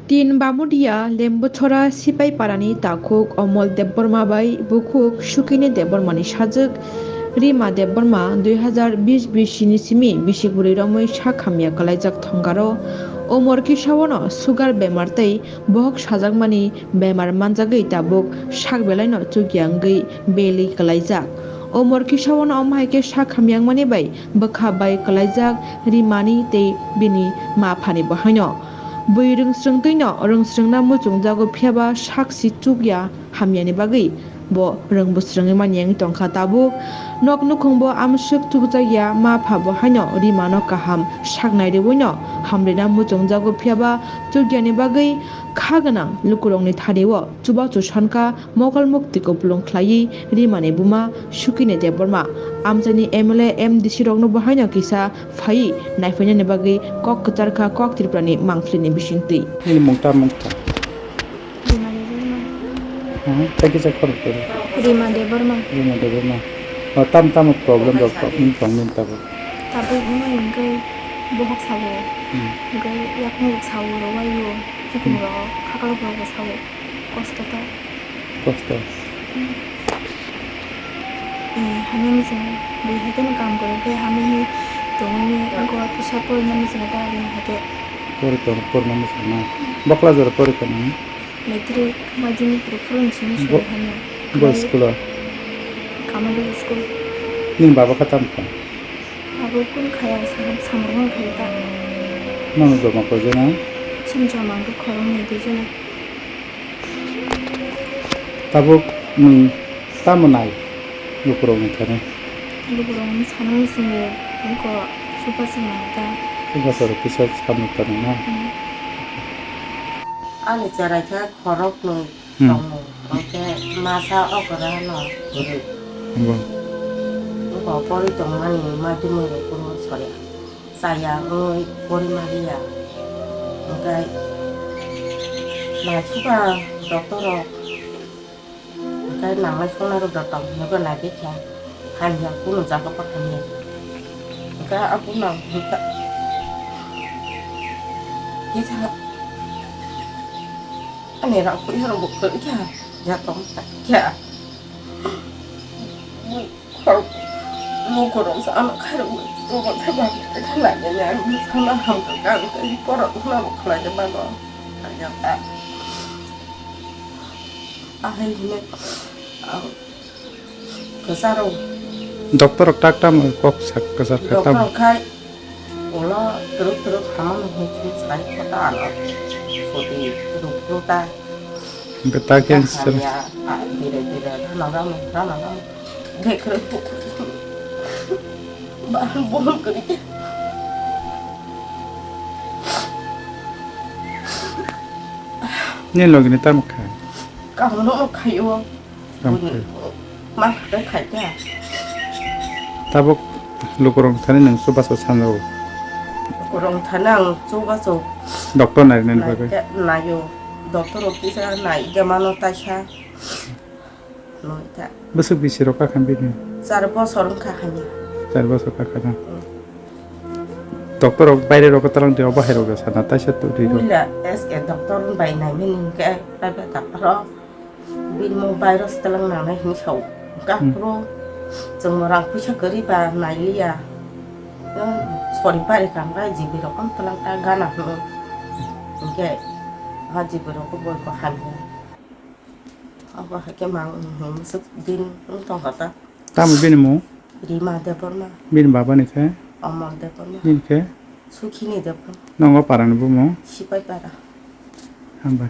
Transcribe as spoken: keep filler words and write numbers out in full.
Tin Bamudia, Lembuchora, Sipaiparani takhuk Omol Debbarma bai bukhuk Sukini Debbarmani sajwk Rima Debbarma dui hazar bish bish ni simi bisi kwrwi romwi sak hamya kwlaijak thongaro. Umor kisawano sugar bemar tei bohok sajakmani bemar manjagwi tabuk sak belaino chukya wngwi beli kwlaijak. Umor kisawano omo hai khe sak hamyangmani bai bwkha bai kwlaijak Rimani tei bini ma phani bo haino. Bui rwngsrwng twino rwngsrwngna muchungjago, phiyaba sak si chukya hamyani bagwi bo rwngbo swrwngwi manya wngwi tongkha. Tabuk nok nukhungbo amswk chukjakya, ma pha bo haino Rimano kaham sak nairwino hamrina muchungjago, phiyaba chukyani bagwi kha gwnang lukurokni thanio chubachu sankha. Mokol mukti kupulung khlaiwi Rimani buma Sukini Debbarma amchaini M L A, M D C rokno bo haino kisa phaiwi naiphainani bagwi kok kwcharkha Kok Tripurani mangphlini bisingtwi. Nini mung tamo wngkha? Rima Debbarma. Hmm, tei kisa khorok twi. Rima Debbarma. Rima Debbarma. O, tam tamo problem rok wng tong nini tabuk? Tabuk wngwi hwnkhe bohok sao. Hmm. Hwnkhe yakung rok sao, rwbaio, chikung rok, khaklok rok bo sao. Kosto ta. Kosto. Eh, hamya muchungo. Bui hai kheno kaam kwrwi khe hamya hi tongwi wngkha, kisa porina muchungo ta aboni hai khe. Pori tong, porina muchungo na. Bokla jora pori tong nang? Matric, madhyamik rok phuru ni simi bo-, sori hamya. Bo school o? Kamalwng school. Nini baba kha tamo kha? Abo kun khaya sa-, samung khai ta. Nang joma koi jana? Chini joma wngkha khoroknwi duijona. Tabuk nwng tamo nai lukurokni thani? Lukurokni sana muchungo wngkha, chubachu nang ta. Chubachu rok kisa samung tango na? Hmm. Ani cherai khe khoroknwi Hmm. tongo, hwnkhe masa okra no kwrwi. Nangkhe pori tongmani madhyamik rok phuru sori chaya wngwi pori maliya. Hwnkhe naisukha doctor rok, hwnkhe nanglai suknai rok doctor hwnkhe naibikha hamya, kunu jaga bo hamya. Hwnkhe abono hwnkhe kisa ani rang puisa rok bo kwrwi kha, ya tong kha. Khorok lukurok se ano khairoknwi chubachu khe bagwi khe lainani ang bwsano hamjakha, ang tei borok phano bo khlaina bagwi hamjakha. Ahai hwnwi ang kwcharo. Doctor rok tak tamo kok sak kwchar kha tamo? Doctor khai ulo twrwk twrwk hamano hwnwi sai kha ta ano. Soti rukno ta. Hwnkhe ta khe ang sir. Hamya, ah, dire dire rana rano, rana rano. Dekhe. Bahar bohol kori. Ni logini tamo kha? Kamono khayo. Tamo kha? Ma khe khai kha. Tabuk lukurok thani nang chubachu sanao. Lukurok thani ang chubachu. Doctor nai nani bagwi? Naio. Doctor rok kisa nai khe mano taisa. Nui ta. Bwswk bisi rok kha kha bini? Char bosor wngkha kha ni. Char bosor kha kha na? Mm. Doctor rok baire rok talang twi, obo hai rok sana taisa twi rok. Puila S K doctor bai nai mani hwnkhe private doctor rok. Bini mo virus talang nangnai hinwi sao. Hwnkhe Hmm. aphuru chwng rang puisa kwrwi ba nai liya. Sori pari kha hwnkhe G B rok talang ta gana hwno. Hwnkhe ha G B rok bo hamya. Abo hai khe mang, hmm, swk din wng tongkha ta. Tamo bini mung? Rima Debbarma. Bini baba ni khe? Omol Debbarma. Bini khe? Sukhini Debbarma. Nongo para ni bumung? Sipaipara. Hambai.